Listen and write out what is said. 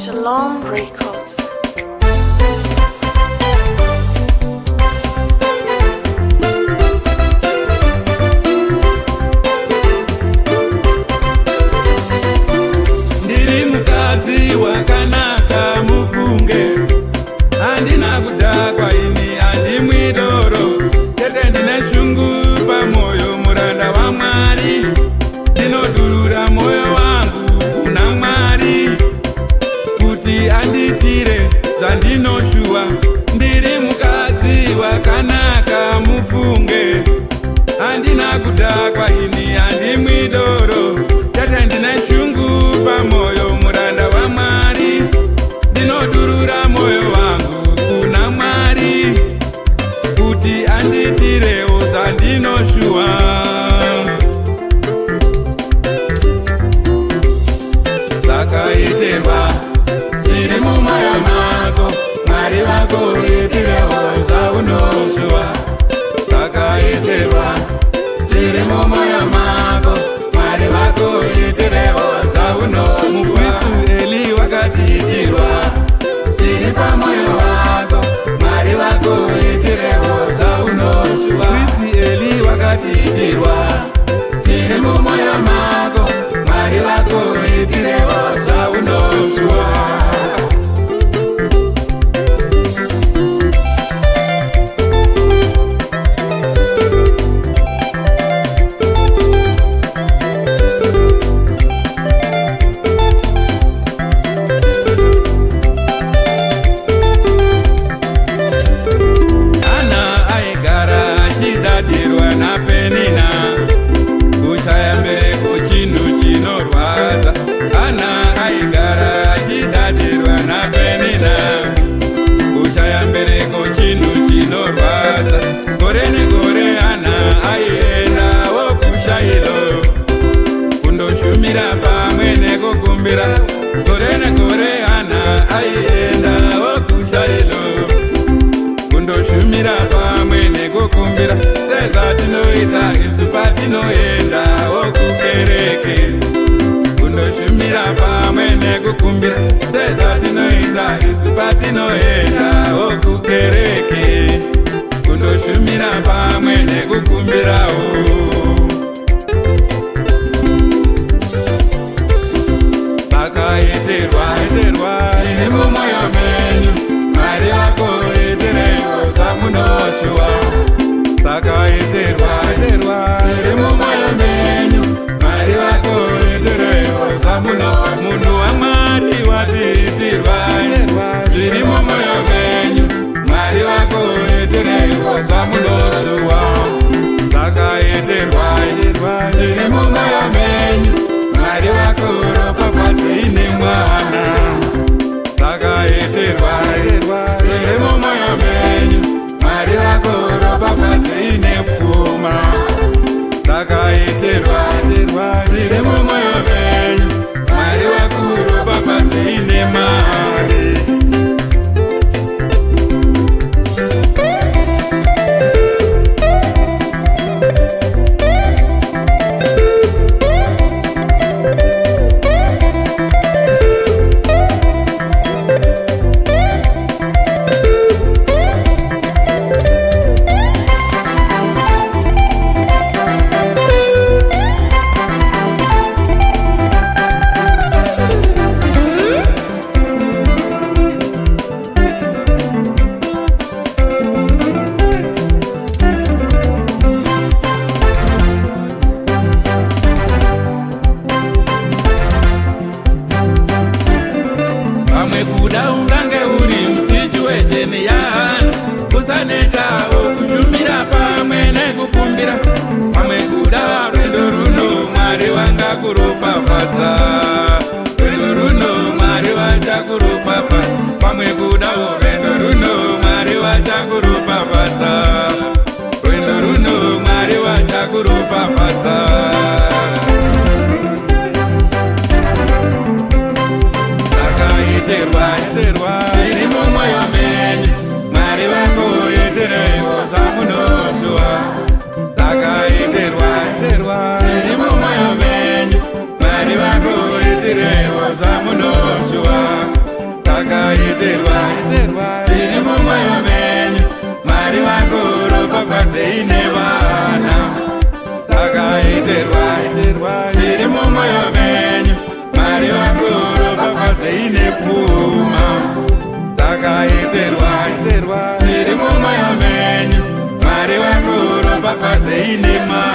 Shalom Records. Ndiri mukadzi wakanaka, mufunge. Handina kudhakwa ini, handimwi doro chete. Ndine shungu pamwoyo, muranda waMwari. Ndinodurura mwoyo wangu kuna Mwari kuti anditire zvandinoshuwa. Ndiri mukadzi wakanaka, mufunge. Handina kudhakwa ini, handimwi doro chete. Ndine shungu pamwoyo, muranda waMwari. Ndinodurura mwoyo wangu kuna Mwari kuti anditirewo zvandinoshuwa. Zvakaitirwa zviri mumwoyo mako, Mwari vakuitirewo zvaunoshuwa. Zvakaitirwa zviri mumwoyo mako, Mwari vakuitirewo zvaunoshuwa. Mukristu Eli wakatiitirwa zviri pamwoyo wako, Mwari vakuitirewo zvaunoshuwa. Kristu Eli wakatiitirwa zviri mumwoyo mako, Mwari vakuitirewo zvaunoshuwa. Ana aigara achidadirwa naPenina. Kushaya mbereko chinhu chinorwadza. Ana aigara achidadirwa naPenina. Kushaya mbereko chinhu chinorwadza. Gore negore Ana aiendawo kuShailo kundoshumira pamwe nekukumbira. Gore negore Ana aiendawo kuShailo kundoshumira pamwe nekukumbira, sezvatinoita isu patinoendawo kukereke kundoshumira pamwe nekukumbira, sezvatinoita isu patinoendawo kukereke kundoshumira pamwe nekukumbirawo. Vakaitirwa itirwa iri mumwoyo menyu, Mwari vakuitirewo zvamunoshuwa. Vakaitirwa itirwa iri mumwoyo menyu, Mwari vakuitirewo zvamuno. Munhu waMwari, watiitirwa zviri mumwoyo menyu, Mwari vakuitirewo zvamunoshuwa. Vakaitirwa itirwa zviri mumwoyo menyu, Mwari vakuropafadzei nemwana. Vakaitirwa zviri mumwoyo menyu, Mwari vakuropafadzei nepfuma. Vakaitirwa zviri mumwoyo menyu, Mwari vakuropafadzei nemari. Pamwe kuda ungange uri musituation yaAna, usanetawo kushumira pamwe nekukumbira. Pamwe kuda rwendo runo Mwari vangakuropafadza, rwendo runo Mwari vachakuropafadza. Pamwe kudawo rwendo runo Mwari vachakuropafadza, rwendo runo Mwari vachakuropafadza. Zvakaitirwa zviri mumwoyo menyu, Mwari vakuitirewo zvamunoshuwa. Zvakaitirwa zviri mumwoyo menyu, Mwari vakuitirewo zvamunoshuwa. Takaitirwa zviri mumwoyo menyu. Mwari vakuropafadzei nepfuma. Takaitirwa zviri mumwoyo menyu. Mwari vakuropafadzei nema.